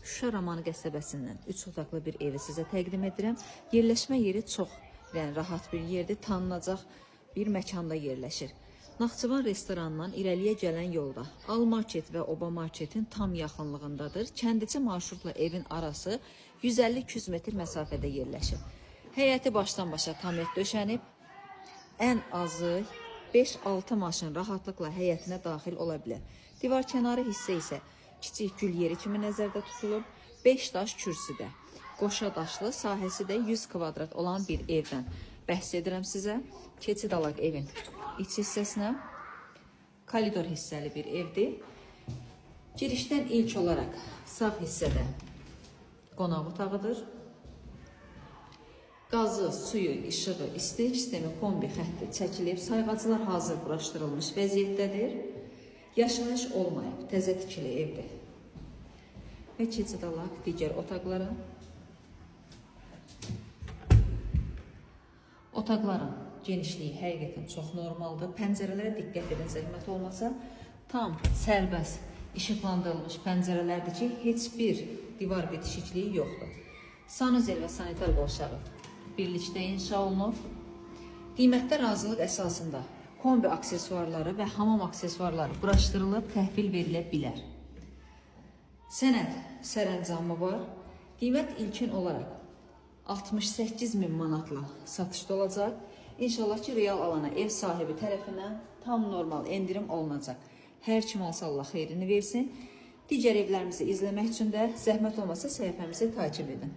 Şuşa Romanı qəsəbəsindən 3 otaqlı bir evi sizə təqdim edirəm. Yerləşmə yeri çox, yəni rahat bir yerdir, tanınacaq bir məkanda yerləşir. Naxçıvan restoranından irəliyə gələn yolda Al Market və Oba Marketin tam yaxınlığındadır. Kəndici marşrutla evin arası 150-200 metr məsafədə yerləşir. Həyəti başdan başa tam et döşənib. Ən azı 5-6 maşın rahatlıqla həyətinə daxil ola bilər. Divar kənarı hissə isə kiçik gül yeri kimi nəzərdə tutulub. 5 daş kürsüdə, qoşa daşlı, sahəsi də 100 kvadrat olan bir evdən bəhs edirəm sizə. Keçid alaq evin iç hissəsinə. Koridor hissəli bir evdir. Girişdən ilk olaraq sağ hissədə qonaq otağıdır. Qazı, suyu, işığı, istilik sistemi, kombi xətti çəkilib, sayğaclar hazır quraşdırılmış vəziyyətdədir. Yaşayış olmayıb, təzə tikili evdir. Və keçid alaq digər otaqlara. Otaqların genişliyi həqiqətən çox normaldır. Pəncərələrə diqqət edin, zəhmət olmasa. Tam sərbəst işıqlandırılmış pəncərələrdir ki, heç bir divar bitişikliyi yoxdur. Sanuzel və sanitar qovşağı birlikdə inşa olunub. Qiymətdə razılıq əsasında kombi aksesuarları və hamam aksesuarları quraşdırılıb təhvil verilə bilər. Sənəd sərəncamı var. Qiymət ilkin olaraq 68 min manatla satışda olacaq. İnşallah ki, real alana ev sahibi tərəfindən tam normal endirim olunacaq. Hər kim alsa Allah xeyrini versin. Digər evlərimizi izləmək üçün də zəhmət olmasa səhifəmizi takib edin.